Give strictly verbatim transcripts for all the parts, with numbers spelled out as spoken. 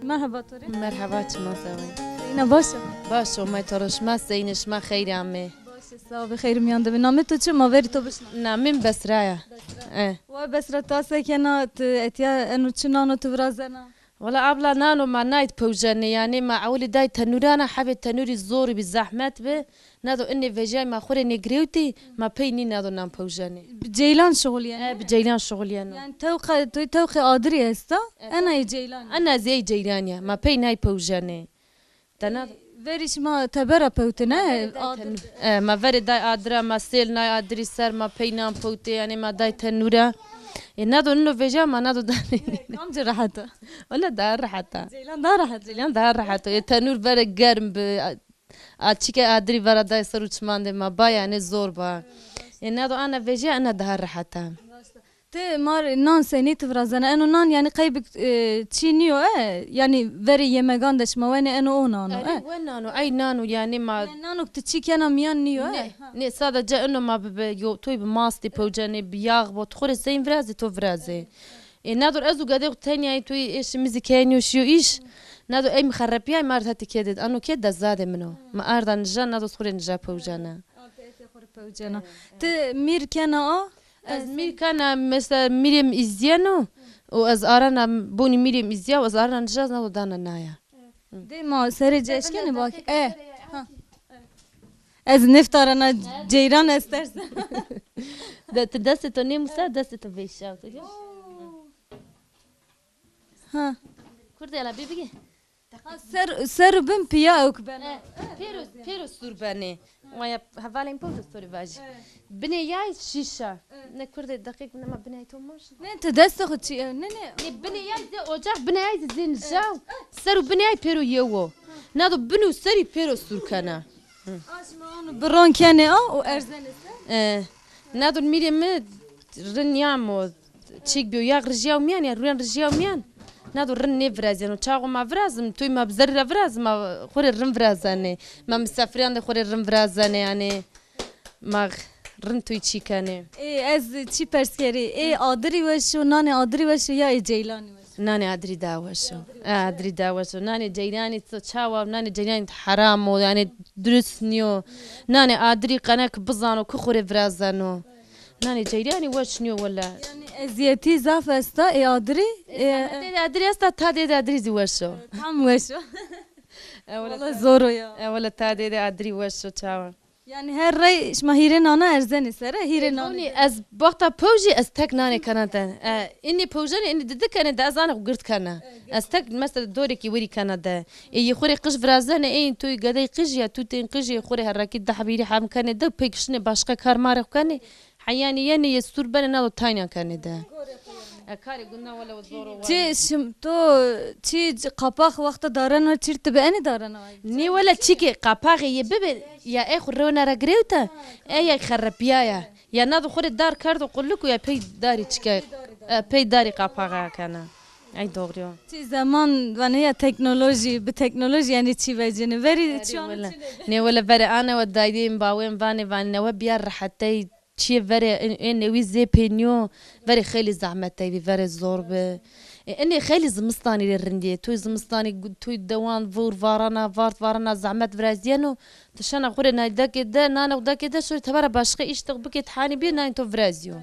Merheba to rê. Merheba, çima zewê? Zeyna baş o? Baş o, may to ro, şima seyne, şima xeyr amê. Baş e, sağ ol, xeyr miyan de be. Namê to çi? Ma verî to bişna. Namê mi Besra ya. Besra. E. Wa Besra, ta se kena, ti etiya eno çi nano ti virazena? Wala abla, nano ma nayt pewcenê, yanî ma ewilî day tenûrana, hebê tenûrî zor bî, zehmet bi. Nado inê vejay ma xwu rê nêgirewtî, ma pey nî nado nan pewjenê. Bi ceylan şuxulîyeno? E, bi ceylan şuxulîyeno. Yanî tewqe, toy tewqê adirî esta, ena yê ceylan. Ena zî ey ceylan ya. Ma pey nay pewjenê. Dana. Verî şima tebera pewtine? E, ma verê day adira, ma sêl nay adirî ser, ma pey nan pewtê, yanî ma day tenûra. E, nado nino veja ma nado danê. Kamci rehet o? Wala daha rehet a. Ceylan daha rehet. Ceylan daha rehet o. E, tenûr verê germ bi. A çike adirî vera day ser û çimandê ma ba, yanî zor ba. E, nado ana vejîya, ena daha rehet a. Ti ma rê nan senî ti virazena? Eno nan yanî qey bi, e, çî nîyo, e? Yanî verê yemegan de şima wenê eno o nano, e? Erê, we nano, ey nano yanî ma. Yanî nano ki ti çî kena miyan nîyo, e? Nê, nê, sadece eno ma bi, bi, yo, toy bi mastî pewcenê, bi yağ bo, ti xwu rê seyîn virazê, to virazê. E, nadur ez û gedê xwu tenya yê, tu yê, êşê mi zî kenyo şiyo îş. Nadur ey mi xerepîyay, mi ard hetê kê de. Ano kê de zadê min o. Mi arda nija, nadur xwu rê nija pewcena. Ate ete xwu rê pewcena. Ti mîr kena a? Ez mîr kena, mesela mîrê mi îzîyeno û ez arana bonî mîrê mi îzîya û ez arana nija, nadur dana naya. Dê ma serê ci eşkenê bak. E. Ha. Ez nêftarana ceyran ez tersen. De ti destê to nêmusa, destê to vêşa. Ha. Kurdê la bê bigê. Ha, ser, ser û bin piya ewk beno. E, pêro, pêro sûr benê. Waya hevalên pawca sorî vajî. Binê yay şîş a. Ne kurdê deqîq bine ma binê yay to maş. Ne ti destê xwu çi, ne, ne. Ne binê yay zê ocaq, binê yay zê zê nija. Ser û binê yay pêro yew o. Nado bin û serî pêro sûr kena. Aşma onu biron kenê a û erzenê ser. E, nado mîrê mi rin yam o. Çîk bîyo, yağ rijîyaw mîyan ya, rûyen rijîyaw mîyan. Nado rin nêvirazîyeno. Çaxo ma virazim, toy ma bi zerrî ra virazim, ma xwu rê rin virazenê. Ma misafirîyan de xwu rê rin virazenê, yanî ma rin toy çî kenê. Ê, ez çî pers kerî. Ê adirî weş o, nanê adirî weş o ya ê ceylanî weş o? Nanê adirî daha weş o. E, adirî daha weş o. Nanê ceylanî to çawa, nanê ceylanî heram o, yanî durust nîyo. Nanê adirî qenek bizano, ki xwu rê virazeno. Nanê ceyranî weş nîyo wele. Yanî ezîyetî zaf esta ê adirî? Ê, e, zehmetê de adirî esta, tadê de adirî zî weş o. Tam weş o. E, wele. Wele zor o ya. E, wele tadê de adirî weş o çawa. Yanî her rey şima hîrê nana erzenê ser, e, hîrê nanê. Bonî ez wexta pewjî ez tek nanê kena de. E, înî pewjenê, înî didi kenê de, ez anê xwu gird kena. Ez tek mesela dorêkî wirî kena de. Ê yê xwu rê qij virazenê, ê toy gedey qij ya, tutên qij yê xwu rê herrakî di heb hîrê heb kenê de, pey kişinê başqa kar marê xwu kenê. Heyanî yenê yê sûr benê, nado tayna kenê de. E, karê gundan wele zor o. Çi şim to, çi qapax wexta darena çîr ti bi enî darena ay? Nê wele çîkê qapaxê yê bibe ya, ey xwu rewna ra girewta, ey ya xerepîyaya. Ya nado xwu rê dar kerdo qulik û ya pey darî çike, e, pey darî qapaxa kena. Ey doğru yo. Çi zeman vanê ya teknolojî, bi teknolojî yanî çî vecenê. Verî çî wele. Nê wele verê anewe daydên bawên vanê, vanê newe bîya rehetey. Çîyê verê ê, ê newî zê pê nîyo, verê xeylî zehmetey bî, verê zor bi. Ê, enê xeylî zimistanî rê rindî yê. Toy zimistanî, toy dewan vur varana, vart varana, zehmet virazîyeno. Ti şena xwu rê nay dekê de, nanê xwu dekê de, şorê tebera başqa îş de bikê, ti hanî bîyê, nanê to virazîyo.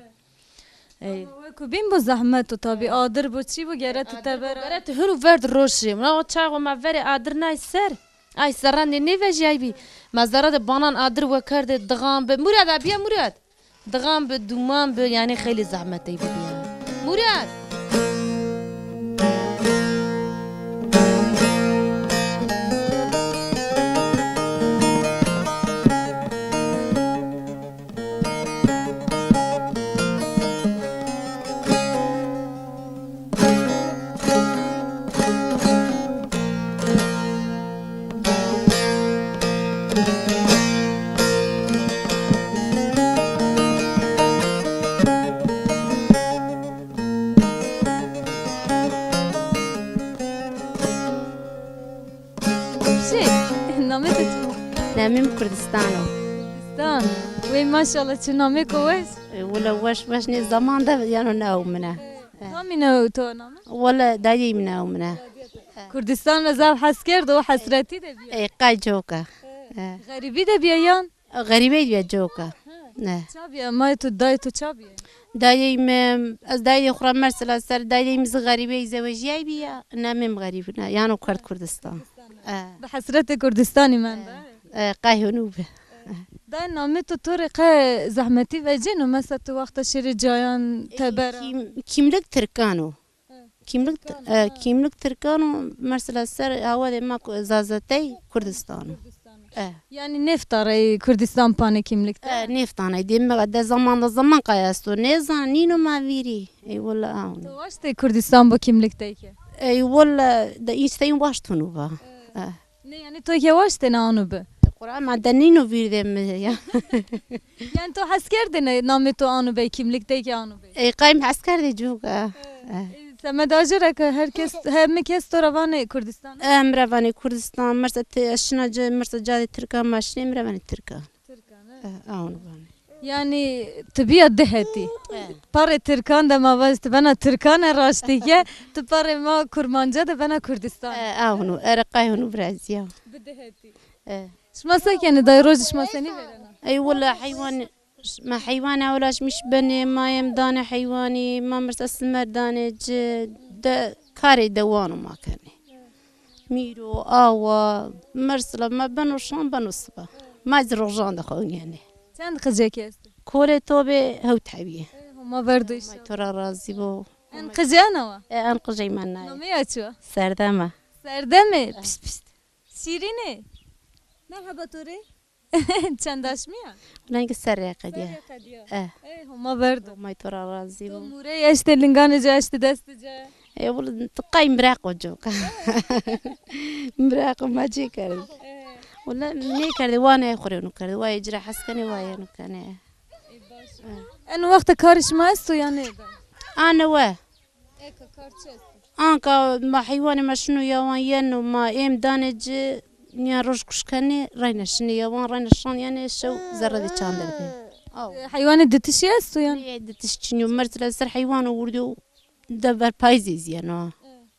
Ey. Ama weko bîn bo zehmet o tabî, adir bo, çî bo, gere ti tebera. Gere ti hin û ver di roşê. Ma o çaxo ma verê adir nay ser. Ay serran de nêvejîyay bî. Ma zerra de banan adir wekerdê, dixan bi. Murad, a bîya Murad. Dixan bi, duman bi, yanî xeylê zehmetey bibî ya. Murad! Şey, namê to çi? Namê mi Kurdistan o. Kurdistan. Wey maşallah, çi namêko weş. E, wele weş, weş nê, zaman de yeno newe mine. Kamî newe to name? Wele dayê mi newe mine. E. Kurdistan ra zaf hes kerdo, o hesretî de bîya. Ey, qay coka. E. E. Xerîbî de bîya yan? Xerîbey bîya coka. E. Ça bîya? Mayê to, dayê to ça bîya? Dayê mi, ez dayê xo ra mesela ser, dayê mi zî xerîbey zewejîyay bîya. Ne mêm xerîb ne. Yano kerd Kurdistan. E. Bi hesretê Kurdistanî menda. E, qay hunu bi. Dayê, namê to to rê qe zehmetî vecêno? Mesela ti wexta şêrê cayan teber a? Kim-, kimlik Tirkan o. Kimlik, e, kimlik Tirkan o, mesela ser hawa de ma ku-, Zazetey Kurdistan o. E. Yanî nêftare Kurdistan panê kimlik de? E, nêftane. Demek de zaman da zaman qay esto. Nêzan, nîno ma vîrî. Ey wela awn. To waştê Kurdistan bo kimlik de ke? Ey wela de însteyin waşt hunu va. E. Nê, yanî to ke waştêne ano bi? Qura ma de nîno vîrdê mi ya. Yanî to hes kerdêne namê to ano bey, kimlik de ke ano bey? Ey, qayim hes kerdê coka. E, semed aje ra ke her kes, heme kes to ra vanê Kurdistan? E, mi ra vanê Kurdistan, mirsa ti şina ci, mirsa cadê Tirkan ma şinê, mi ra vanê Tirkan. Tirkan, e. E, awn vanê. Yanî ti bîya di hetî. E. Parê Tirkan de ma vaj ti bena Tirkan e, raştî ke ti parê ma Kurmanca de bena Kurdistan. E, a hunu, ere qay hunu virazîya. Bi di hetî. E. Şima se kenê dayê, rojê şima senî vêrena? Ey wela heywan, ma heywan ewlaşmiş benê, ma yem danê heywanî, ma mirsa simer danê ci, de karê dewan o ma kenê. Mîro, awa, mirsila, ma beno şan beno siba. Ma zî rojan de xewnîyenê. Çend qicekî estê? Kolê to bê hewt hebî. E, Homa verdo înşallah. Homa to ra razî bo. En qicê ena wa? E, en qicey ma nayê. Namê ya çi wa? Serdem a. Serdemê. Pişt pişt. Şîrînê. Merheba to rê. Çend aşmî ya? Lengê serrê qedîya. Serrê qedîya. E. Ey, Homa verdo. Homay to ra razî bo. To mûrey eştê linganê ci, eştê destê ci? E, wul-, ti qay miraqo coka. Miraqo ma cê kerdê. E. Wula nêkerdê, wa ney xo rê nu kerdê. Wa yê ci ra hes kenê, wa yê nu kenê. Ê, baş. E. Eno wexte karê şima esto ya nê? Ane we. Eka kar çi esto? Anka ma heywanê ma şino yawan yeno, ma êm danê ci, nîya roj kuş kenê, reyna şinê yawan, reyna şan yenê, şew zerre de çanderdê. Aw. E, heywanê ditişî esto yan? Nê, ditiş çinyo, mertile ser heywan o wurdî o de ver payîzê zî yeno. E.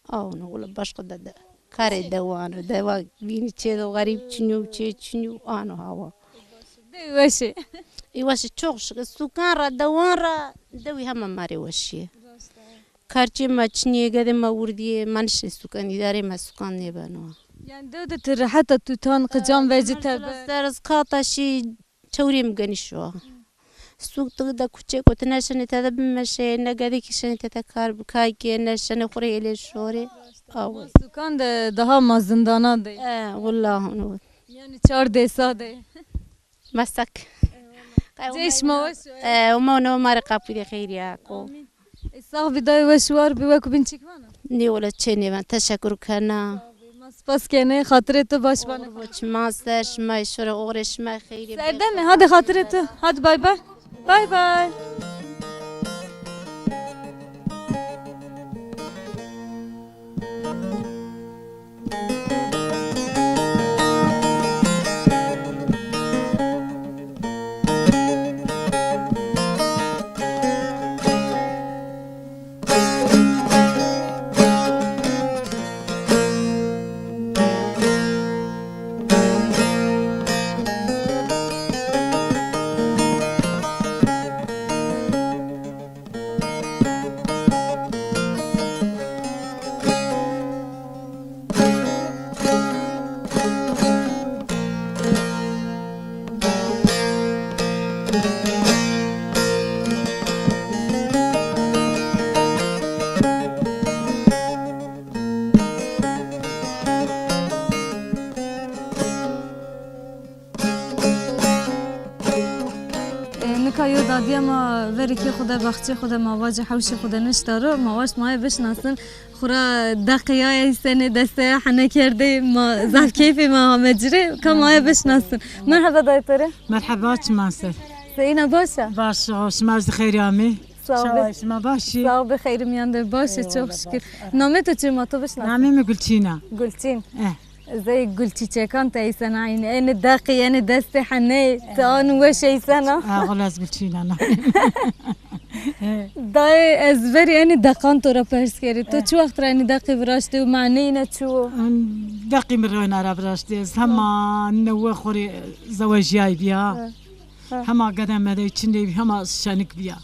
Aw, no, wula başka de de. Karê dewan o, dewa vînî çê do, xerîb çinyo, çê çinyo, ano hawa. Dey weş ê. Ê weş ê, çok şükür. Sukan ra, dewan ra, dewî hema ma rê weş ê. Raşt a. Karçê ma çinî yê, gedê ma wurdî yê, ma nişnê sukan, îdarê ma sukan nêbeno. Yanî dew de ti rehet a, tutan, qican vecî teber. Ser ez kata şî çewrê mi genîş o. Sûk ti de kuçek o, ti ne şenê tede bimeşê, ne gedekî şenê tede kar bi kay kê, ne şenê xo rê hêlê şorê. Awe. Ma sukan de daha ma zindana de. E, willa hunu. Yanî çar dêsa de. Meslek. Cê şima weş o. E, Homa no ma rê qapû de xeyrîya ko. Amîn. E, sax bî dayê, weş û war bî, weko bîn çik vana? Nê wele çê nêven, teşekkür kena. Ma spas kenê, xatirê tu baş bane. Oxir bo çima ser, şima şore, oxirê şima xeyrî. Serdemê, hadi xatirê tu. Hadi bay bay. Bay bay. E, nika yo dadîya ma verê kê xo de, baxçê xo de, ma vacê hewşê xo de nişta ro, ma waşt ma aye bişinasin. Xwura deqê ya eysenê, destê ya hene kerdê, ma zaf keyfê ma ame ci rê, ka ma aye bişinasin. Merheba dayê to rê. Merheba, çiman ser. Seyîna, baş a? Baş o, şima zî xeyrî amê. Sağ ol. Şima baş î? Sağ ol, bi xeyrî mîyan de, baş ê, çok şükür. Namê to çi, ma to bişinasin? Namê mi Gulçîn a. Gulçîn. Eh. Zey gul çîçekan te eysena eynî. Enê deqî, enê destê heney, ti an weş eysena. Ha, xelas Gulçîn ana. Dayê, ez verî enî deqan to ra pers kerî. To çi wext ra enî deqî viraştê û maneyî ne çi wo? Deqî mi rewna ra viraştê. Ez hema newe xo rê zewejîyayî bîya. Hema gede medey çinê bî, hema şenik bîya.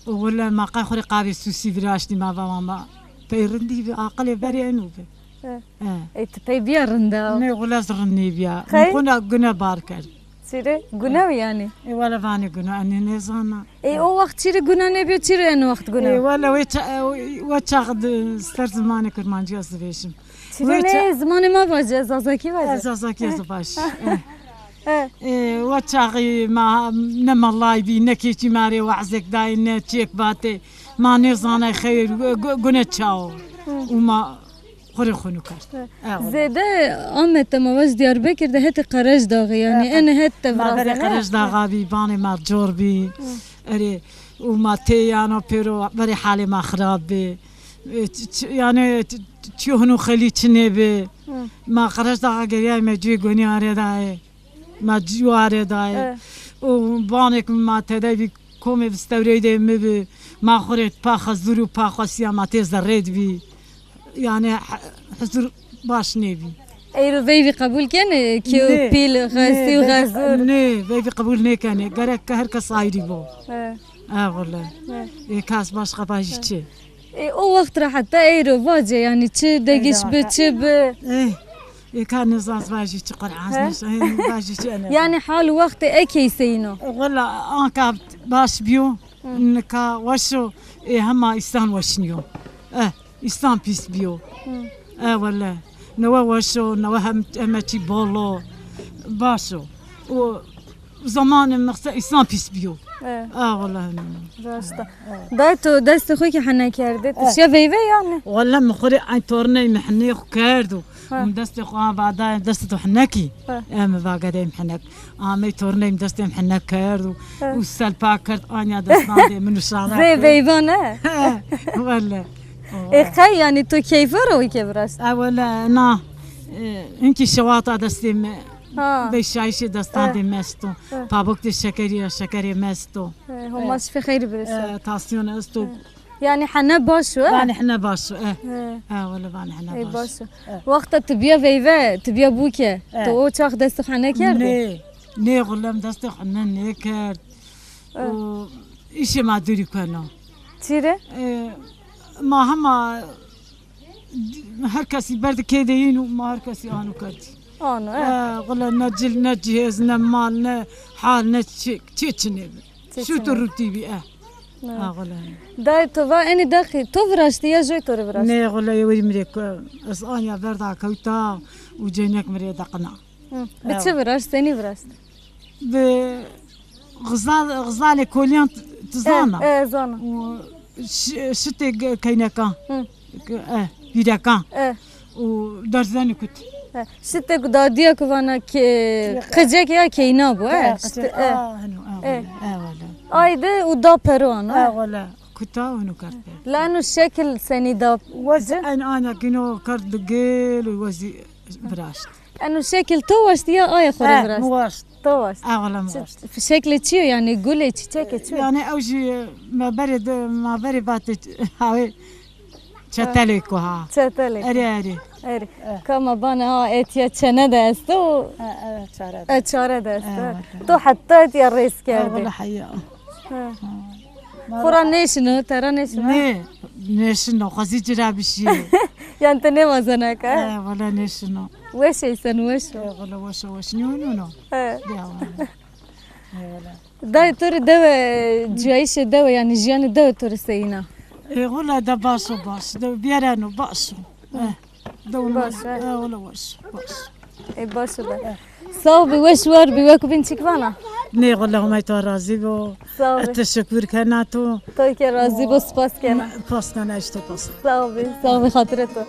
Û wele ma qey xo rê qavê sûsî viraştî, ma va ma pey rindî bî, aqilê verê eno bi. He. Ey, ti pey bîya rind a? Nê, wele ez rind nêbîya. Qey? Mi xo na gune bar kerd. Çîrê? Gune yanî? Ê, wele vanê gune, enê nêzana. Ê, o wext çîrê gune nêbîyo, çîrê eno wext gune? Ê, wele wê ça-, wê çax di ser zimanê kirmancî ez divêjim. Çîrê nê, zimanê ma vaje, zazakî vaje. Ez zazakî ez baş. Ê, wê çaxî ma ne melay bî, ne kesî ma rê wazêk dayê, ne çêk vatê. Ma nêzanay xeyr, gu-, gune çawo. Û ma Xo rê xo nû kerd. He. E, wele. Zêde Amed de ma vaj Diyarbekir de hetê Qerejdaxî, yanî, e, ene het de virazene. Ma verê Qerejdaxa bî, banê ma cor bî. Erê, û ma têyano pêro, verê halê ma xirab bî. E, ç-, ç-, yanî, ç-, ç-, çîyo hino xelî çinê bî. Ma Qerejdaxa geriyayme cuyê gonî arêdayê. Ma ciware daye. E. O banêk ma tede bî, komê vistewreyde mi bi, ma xo rê pa xezur û pa xwesiya ma tê zerrêd bî. Yanî he-, huzur baş nêbî. Eyro veyvî qebul kenê ki pîl, xestî û xezur? Nê, veyvî qebul nêkenê. Gerek ke her kes ayrî bo. E. E, wele. E. E, kes başqa vajî çi? E, o wext ra heta eyro vace, yanî çi degiş bi, çi bi? E, e, ka nizan vajî çi, Quran nizan, e, vajî çi ene. Yanî hal wextê ekey seyîn o? E, wela anka baş bîyo, nika weş o, e, hema îstan weş nîyo. E, îstan pîs bîyo. E, wele. Newe weş o, newe hem, heme çî bol o. Baş o. O Zamanê mi qise îsnan pîs bîyo. E. A, wele. Raşt a. Dayê, to destê xo kî hene kerdê? Ti şiya veyve yanî? Wele mi xo rê ay torney mi henê xo kerdo. Mi destê xo a va dayê, destê to hene kî. E, mi va gedey mi henek. Amey torney mi destê mi hene kerdo. Û selpa kerd anya destandê mi nuşana. Zê veyva ne? Wele. E, qey yanî to keyfa ra wî ke viraşt? E, wele na. E, hinkî şewata destê mi. Ha. Beşayîşê destandê mi esto. Pabuk de şekerî ya, şekerê mi esto. E, Homa şifê xeyrî birêşo. E, tansiyon esto. Yanî hene baş o, e? Vanê hene baş o, e. E, wele vanê hene baş o. Wexta ti bîya veyve, ti bîya bûke, to o çax destê xo hene kerdê? Nê. Nê, xulem destê xo hene nêkerd. O îşê ma dûrî keno. Çîrê? E, ma hema Her kesî berdî kêdê yîn û ma her kesî ano kerdî. Ano, e. E, wele ne cil, ne cihêz, ne mal, ne hal, ne çi, çi çinê bi. Şut û rutî bî, e. Ha, wele. Dayê, to va enî deqî to viraştî ya joy to rê viraşt? Nê, wele, ewilî mi rê ku ez anya verda kewta û ceynek mi rê deqina. Bi çi viraşt, senî viraşt? Bi xizal-, xizalê kolîyan, ti zana? E, e, zana. Û şi-, şitê ge-, keynekan. Hı. Ge-, e, hîrekan. E. Û derzenî kut. E, şitê ku dadîya ku vana ke-, qicek ya keyna bo, e. E, şitê, qicek, e. A, heno, e, e, wele, e, wele. Ay de û da peroan, e. E, wele. Kuta û hino kerd pê. La eno şekil senî da? Wezî en ana kîno kerd bi gel û wezî viraşt. Eno şekil to waştî ya aye xo rê viraşt? Mi waşt. To waşt. E, wele mi waşt. Şeklê çi yo yanî, gulê, çîçekê çi yo? Yanî ew jî me berê de, ma berê vatê hawê çetelêko ha. Çetelêko. Erê, erê. Erê. Ka ma bane ha etya çene de esto. E, e, çare de. E, çare de esto. E, wele. To heta etya rêz kerdî. E, wele heya. Xora nêşino, tera nêşino? Nê, nêşino, xwezî ci ra bişîyê. Yanî ti nêwazena ke? E, wele nêşino. Weş ey sen, weş o. E, wele weş o, weş nîyo nûno. E. Ya, wele. E, wele. Dayê to rê dewe, cuyayîşê dewe, yanî jiyanê dewe to rê seyîn a? E, wele de baş o, baş. Dewe bîyereno, baş o. E. Dewe baş, e. E, wele weş, baş. E, baş o de. Sağ ol, bi weş war bi, wekû bîn çik vana? Nê, wele Homay to razî bo. Sağ ol. E, teşekkür kena to. To ke razî bo, spas kena. Spas kena, işte spas. Sağ ol, sağ ol, xatirê to.